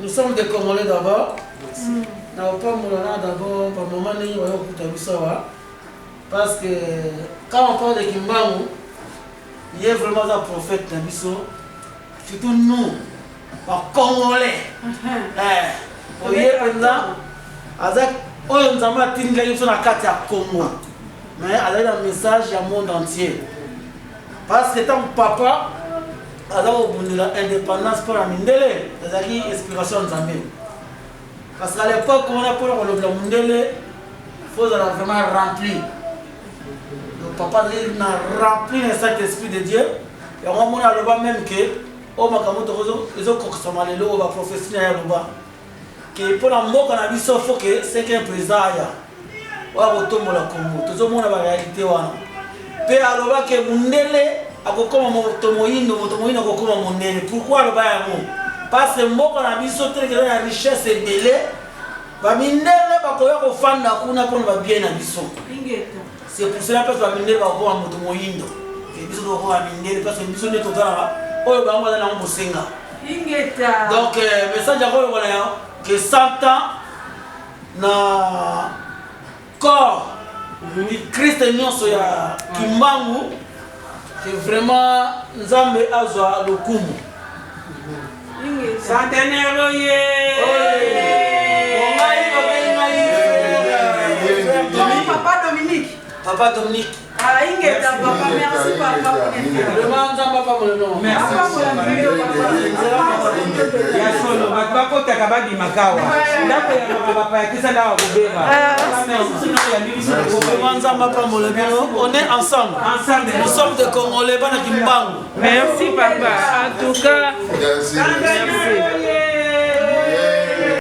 Nous sommes des Congolais d'abord. Na kopambola na d'abord ba maman ndenge bayo kokuta biso awa. Parce que quand on parle de Kimbangu, ye vraiment aza prophète na biso. Surtout nous, ba Congolais. Eh, oye mpenza aza oyo Nzambe atindelaki biso na kati ya Congo. Mais azali na message ya monde entier. Parce que ntango papa aza kobundela indépendance mpo na mindele, ezalaki inspiration ya Nzambe. Parce qu'à l'époque wana mpona kolobela mondele, faut ozala vraiment rempli. Donc papa azali na rempli na Saint Esprit de Dieu. Yango amoni aloba même ke oyo makambo ezokokisama lelo, oyo baprophétie na ye aloba ke mpo na mboka na biso, faut ke cinquième président aya oyo akotombola Kongo. Tozomona baréalité wana. Mpe aloba ke mondele akokoma moto moyindo, moto moyindo akokoma mondele. Pourquoi aloba yango? Parce que mboka na biso teleke eza na richesse ebele, bamindele bakoya kofanda kuna mpona babien na biso. C'est pour cela place bamindele bakokoma moto moyindo, e biso tokokoma mindele, parce que biso nde toza na oyo bango baza nango bosenga. Donc message yango oyo wana ke 100 ans na corps du Christ nyonso ya Kimbangu, ke vraiment Nzambe azwa lokumu. Centenaire oye! Ngai babengi ngai Papa Dominique. Papa Dominique. Ah, ingeta papa, merci papa. Vraiment Nzambe apambola no. Merci. Ya solo, bato bakotaka babimaka awa, ndako ya mama bapaya tisa ndako ya kobeba. Vraiment Nzambe apambola bino. On est ensemble. Ensemble. Nous sommes des Congolais, bana Kimbangu. Merci papa. En tout cas, Merci. Merci.